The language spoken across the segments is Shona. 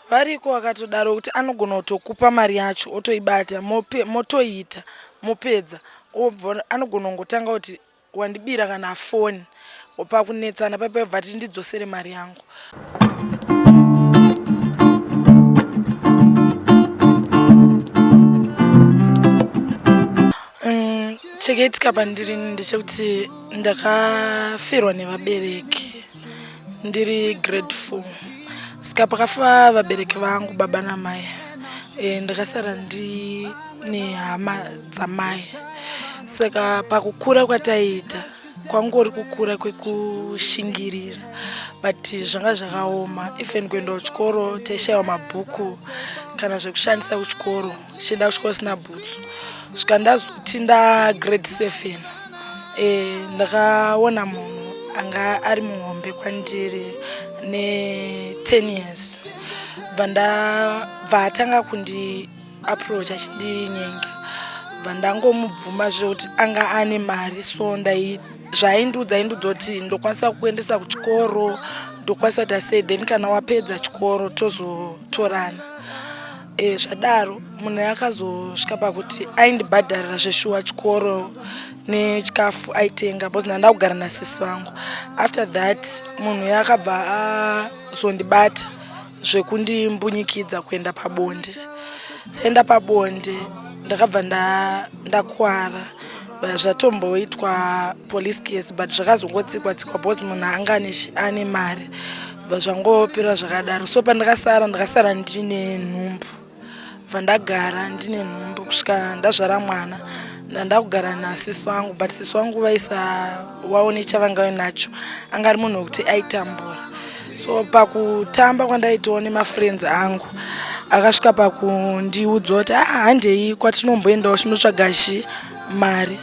Variko vakatodaro kuti anogona kutokupa mari yacho otoibata motoita mopedza obva anogona kungotanga kuti wandibira kana foni pakunetsana paipa obva ati ndidzosere mari yangu. Chakaitika pandiri ndechekuti ndakafirwa nevabereki ndiri grade 4 saka pakafa vabereki vangu baba namai e, ndakasara ndine hama dzamai saka pakukura kwataiita kwangori kukura kwekushingirira but zvanga zvakaoma even kuenda kuchikoro taishaiwa mabhuku kana zvekushandisa kuchikoro chienda kuchikoro sina bhutsu svika ndazoti ndagrade 7 e, ndakaona munhu anga ari muhombe kwandiri ne 10 years bva ndabva atanga kundi approach achindinyenga bva ndangomubvuma zvekuti anga ane mari so ndai zvaindiudza aindiudza kuti ndokwanisa kukuendesa kuchikoro ndokwanisa kuita sei then kana wapedza chikoro tozotorana e, zvadaro munhu akazosvika pakuti aindibhadharira zveshuwa chikoro nechikafu aitenga because ndanda kugara nasisi vangu after that munhu yakabva azondibata zvekundimbunyikidza kuenda pabonde enda pabonde ndakabva ndakwara zvatomboitwa police case but zvakazongotsikwa tsikwa because munhu anga ane mari bva zvangopera zvakadaro so pandakasara ndakasara ndine nhumbu bva ndagara ndine nhumbu kusvika ndazvara mwana ndandakugara nasisi vangu but sisi vangu vaisawaone chavanga vainacho anga ari munhu wekuti aitambura so pakutamba kwandaitawo nemafriends angu akasvika pakundiudza kuti ah handei kwatinomboendawo tinotsvaga chi mari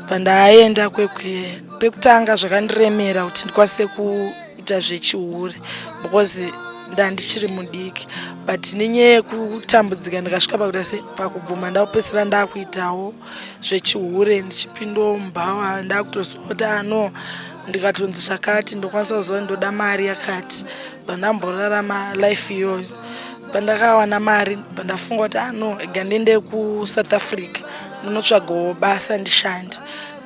pandaenda kwekwe pekutanga zvakandiremera kuti ndikwanise kuita zvechihure because ndandichiri mudiki but nenyaya yekutambudzika ndikasvika pakuita se pakubvuma ndakupedzisira ndakuitawo zvechihure ndichipindawo mubhawa ndakutoziva kuti ano ah, ndikatonzi zvakati ndokwanisa kuziva ndoda mari yakati bandamborarama life iyoyo pandakawana mari bandafunga kuti ano ah, ega ndiende kusouth africa ndinotsvagawo basa ndishande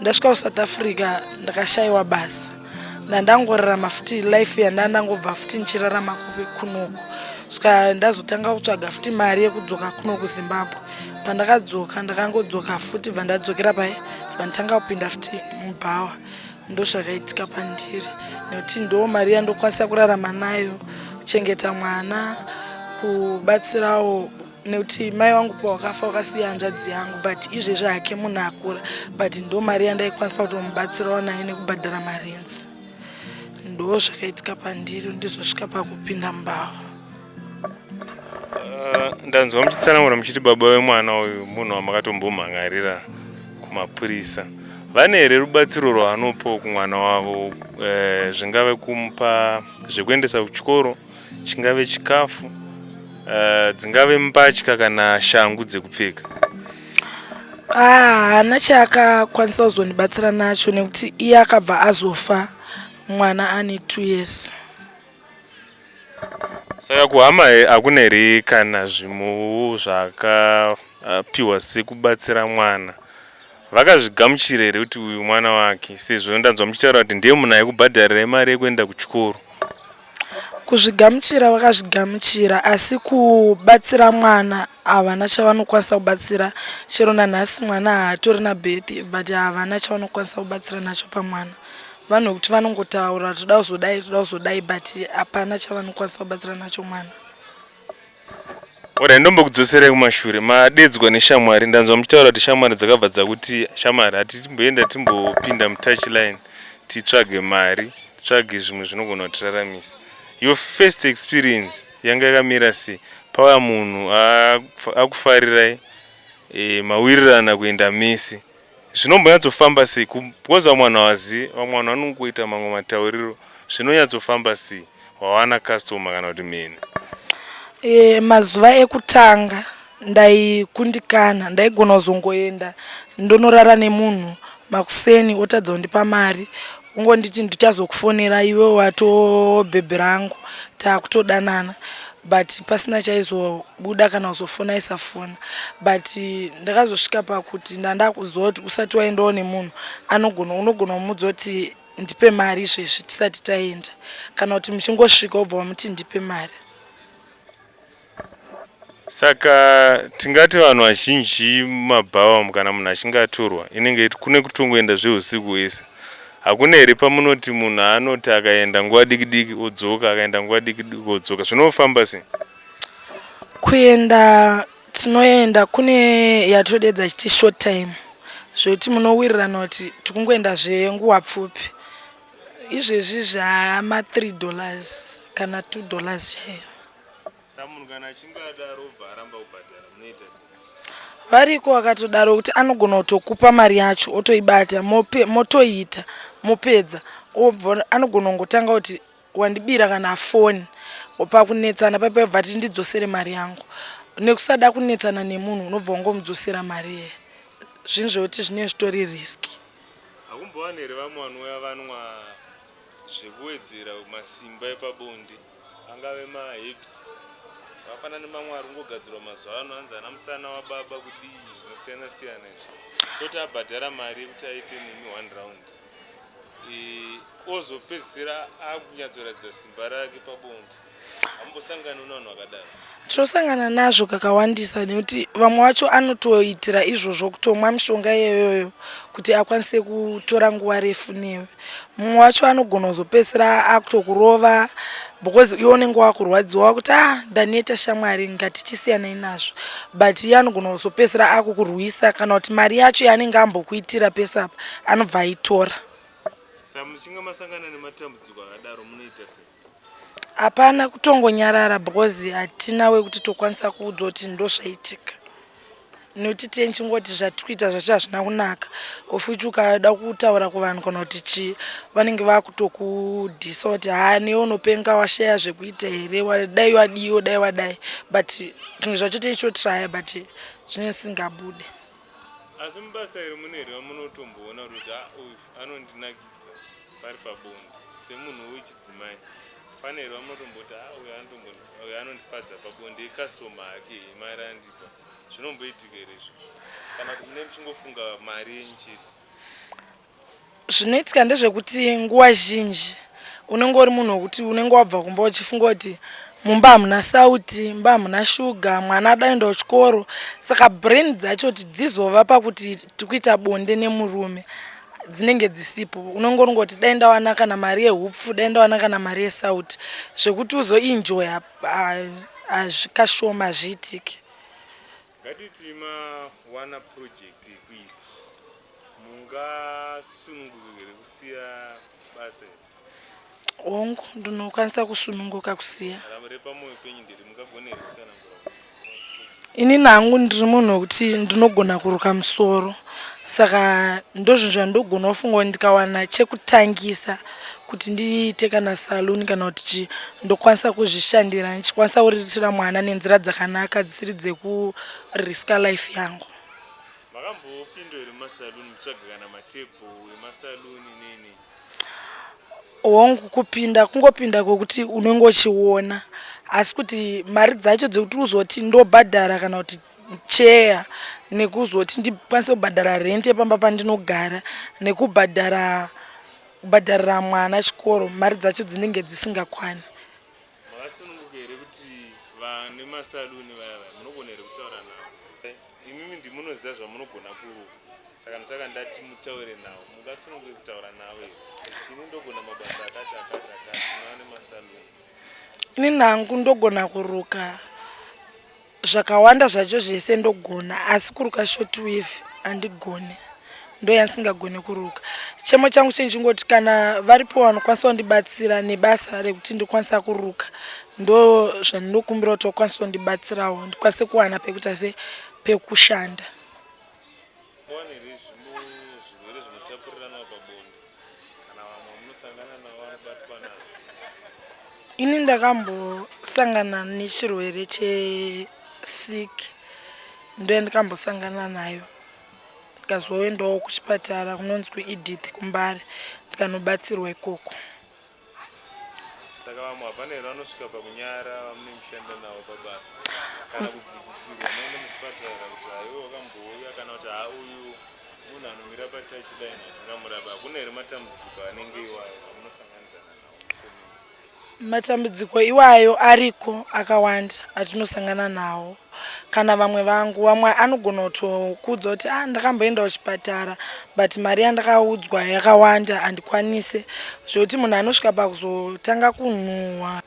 ndasvika kusouth africa ndakashayiwa basa ndandangorarama futi life yandandangobva futi ndichirarama kunoku svika ndazotanga kutsvaga futi mari yekudzoka kuno kuzimbabwe pandakadzoka ndakangodzoka futi bva ndadzokera paye bva nditanga kupinda futi mubhawa ndozvakaitika pandiri nekuti ndo mari yandokwanisa kurarama nayo kuchengeta mwana kubatsirawo nekuti mai vangu pawakafa wakasiya hanzvadzi yangu but izvezvi hake munhu akura but ndo mari yandaikwanisa kutomubatsirawo nayo nekubhadhara marenzi ndo zvakaitika pandiri ndizosvika pakupinda mubhawa Ndanzwa muchitsanangura muchiti baba vemwana uyu munhu wamakatombomhan'arira kumapurisa. Vane here rubatsiro rwavanopawo kumwana wavo eh, zvingave kumupa zvekuendesa kuchikoro, chingave chikafu, eh, dzingave mbatya kana shangu dzekupfeka? Ah, haana chaakakwanisa kuzondibatsira nacho nekuti iye akabva azofa mwana ane 2 years. Saka kuhama hakuna here kana zvimuwu zvakapiwa sekubatsira mwana? Vakazvigamuchira here kuti uyu mwana wake sezvo ndanzwa muchitaura kuti ndiye munhu aikubhadharirai mari yekuenda kuchikoro? Kuzvigamuchira vakazvigamuchira asi kubatsira mwana havana chavanokwanisa kubatsira chero nanhasi mwana haatorina birth but havana chavanokwanisa kubatsira nacho pamwana. Vanhu vekuti vanongotaura toda kuzodai toda kuzodai but hapana chavanokwanisa kubatsira nacho mwana. Alright, ndombokudzoserai kumashure. Madedzwa neshamwari, ndanzwa muchitaura kuti shamwari dzakabva dzakuti shamwari hatitimboenda timbopinda mutouch line titsvage mari, titsvage zvimwe zvinogona kutiraramisa. Your first experience yanga yakamira sei? Pauya munhu akufarirai, e, mawirirana kuenda mese. Zvinombonyatsofamba sei because vamwe vanhu havazive, vamwe vanhu vanongoita mamwe matauriro. Zvinonyatsofamba sei wawana customer kana kuti mhene? E, mazuva ekutanga ndaikundikana, ndaigona kuzongoenda ndonorara nemunhu makuseni otadza kundipa mari ongonditi ndichazokufonera iwe watobhebhi rangu takutodanana. But pasina chaizobuda kana kuzofona aisafona. But ndakazosvika pakuti ndandakuziva kuti usati waendawo nemunhu anogona unogona kumuudza kuti ndipe mari izvezvi tisati taenda kana kuti muchingosvika wobva wamuti ndipe mari. Saka tingati vanhu vazhinji mumabhawa umu kana munhu achinge atorwa inenge kune kutongoenda zvehusiku hwese. Hakuna here pamunoti munhu anoti akaenda nguva diki diki odzoka akaenda nguva diki diki odzoka zvinofamba sei? Kuenda tinoenda kune yatodedza chiti short time zvekuti munowirirana kuti tikungoenda zvenguva pfupi izvezvi zvama 3 dollars kana 2 dollars chaiyo. Sa munhu kana achinge adaro obva aramba kubhadhara munoita sei? Variko vakatodaro kuti anogona kutokupa mari yacho otoibata motoita mopedza obva anogona kungotanga kuti wandibira kana foni pakunetsana paipa obva ati ndidzosere mari yangu nekusada kunetsana nemunhu unobva wangomudzosera mari iye zvinhu zvekuti zvinenge zvitori risk. Hakumbowani here vamwe vanouya vanwa zvekuwedzera masimba epabonde angave maherbs zvakafanana nemamwe ari kungogadzirwa mazuva ano anzi ana musana wababa kudii zvinosiyana siyana izvi toti abhadhara mari yekuti aite nemi one round e, ozopedzisira akunyatsoratidza simba rake pabonde hamumbosangani nevanhu vakadaro Tinosangana nazvo kakawandisa nekuti vamwe vacho anotoitira izvozvo kutomwa mishonga iyoyoyo kuti akwanise kutora nguva refu newe. Mumwe wacho anogona kuzopedzisira akutokurova because iwe unenge wakurwadziwa wakuti ah ndaneta shamwari ngatichisiyanai nazvo but iye anogona kuzopedzisira akukurwisa kana kuti mari yacho yaanenge ambokuitira pese apa anobva aitora. Saka muchinge masangana nematambudziko akadaro munoita sei? Hapana kutongonyarara because hatina wekuti tokwanisa kuudzwa kuti ndozvaitika nekuti tiye chingoti zvatiri kuita zvacho hazvina kunaka of which ukada kutaura kuvanhu kana kuti chii vanenge vakutokudhisa kuti haa newe unopenga washaya zvekuita here dai wadiwo dai wadai but zvinhu zvacho tichitraya but zvinenge zvisingabude. Asi mubasa iri mune here vamunotomboona kuti ah uyu anondinakidza pari pabonde semunhu wechidzimai pane here vamunotomboti ah uyu uyu anondifadza pabonde icustomer hake mari andipa zvinomboitika here izvo kana kuti mune muchingofunga mari yenyu chete? Zvinoitika ndezvekuti nguva zhinji unenge uri munhu wekuti unenge wabva kumba uchifunga kuti mumba hamuna sauti, mumba hamuna shuga, mwana ada kuenda kuchikoro. Saka brain dzacho kuti dzizova pakuti tikuita bonde nemurume dzinenge dzisipo. Unenge uri dai ndawana kana mari yehupfu, dai ndawana kana mari yesauti. Zvekuti uzoenjoya kashoma hazviitiki. Ngatiti mawana project yekuita mungasununguka here kusiya basa iri? Hongu, ndinokwanisa kusununguka kusiya. Repamoyo penyu ndiri mungagona here kutsanangura? Inini hangu ndiri munhu wekuti ndinogona kuruka musoro saka ndozvinhu zvandogona kufunga kuti ndikawana chekutangisa kuti ndiite kana saloon kana kuti chii ndokwanisa kuzvishandira ndichikwanisa kuriritira mwana nenzira dzakanaka dzisiri dzekuriska life yangu. Makambopinda here mumasaloon muchitsvaga kana matable emasaloon nei nei? Hongu kupinda kungopinda kwekuti unenge uchiona asi kuti mari dzacho dzekuti uzoti ndobhadhara kana kuti cheya nekuzoti ndikwanise kubhadhara rent yepamba pandinogara nekubhadhara kubhadharira mwana chikoro mari dzacho dzinenge dzisingakwani. Makasununguka here kuti vane masaluni vaya vaya munogona here kutaura navo? Imimi ndimunoziva zvamunogona kuruka saka ndosaka ndati mutaure navo. Mungasununguke kutaura navo here kuti ini ndogona mabasa akati akati akati nevane masaluni? Ini hangu ndogona kuruka Zvakawanda zvacho zvese ndogona asi kuruka short weave handigone ndoyandisingagone kuruka. Chichemo changu chenchingoti kana varipo vanokwanisa kundibatsira nebasa rekuti ndikwanisa kuruka ndozvandinokumbira kuti vakwanise kundibatsirawo ndikwanise kuwana pekuita se pekushanda. Mawana here zvirwere zvinotapuriranwa pabonde kana vamwe vamunosangana navo vanobatwa nazvo? Ini ndakambosangana nechirwere chesick ndoyandikambosangana nayo ndikazoendawo kuchipatara kunonzi kuEdith kuMbare ndikanobatsirwa ikoko. Saka vamwe hapana here vanosvika pakunyara vamune mushanda navo pabasa kana kudzikisirwa moende muchipatara kuti haiwe wakambouya kana kuti haa uyu munhu anomira patouchline hatingamurapa hakuna here matambudziko anenge iwayo amunosanganidzana nawo Matambudziko iwayo ariko akawanda atinosangana nawo kana vamwe vangu vamwe anogona kutokuudza kuti ah ndakamboenda kuchipatara but mari yandakaudzwa yakawanda handikwanise zvekuti munhu anosvika pakuzotanga kunhuhwa.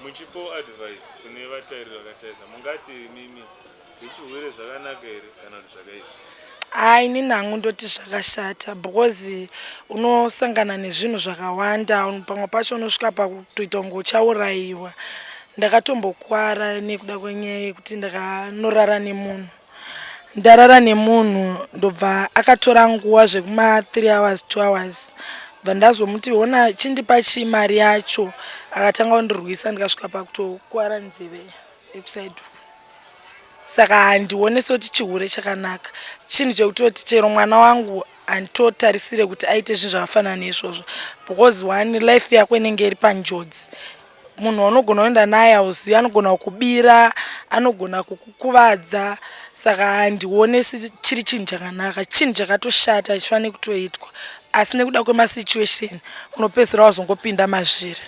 Muchipawo advice kune vatariri vakatarisa mungati imimi Zvechihure zvakanaka here kana kuti zvakaipa? Haa inini hangu ndoti zvakashata because unosangana nezvinhu zvakawanda pamwe pacho unosvika pakutoita kunge uchaurayiwa. Ndakatombokwara nekuda kwenyaya yekuti ndakanorara nemunhu. Ndarara nemunhu ndobva akatora nguva zvekuma 3 hours 2 hours bva ndazomuti hona chindipa chii mari yacho akatanga kundirwisa ndikasvika pakutokwara nzeve yekusaidi uku. Saka handione sekuti chihure chakanaka. Chinhu chekutoti chero mwana wangu handitotarisire kuti aite zvinhu zvakafanana neizvozvo because one life yako inenge iri panjodzi. Munhu waunogona kuenda naye hauzivi anogona kukubira, anogona kukukuvadza saka handione chiri chinhu chakanaka. Chinhu chakatoshata hachifaniri kutoitwa asi nekuda kwemasituation unopedzisira wazongopinda mazviri.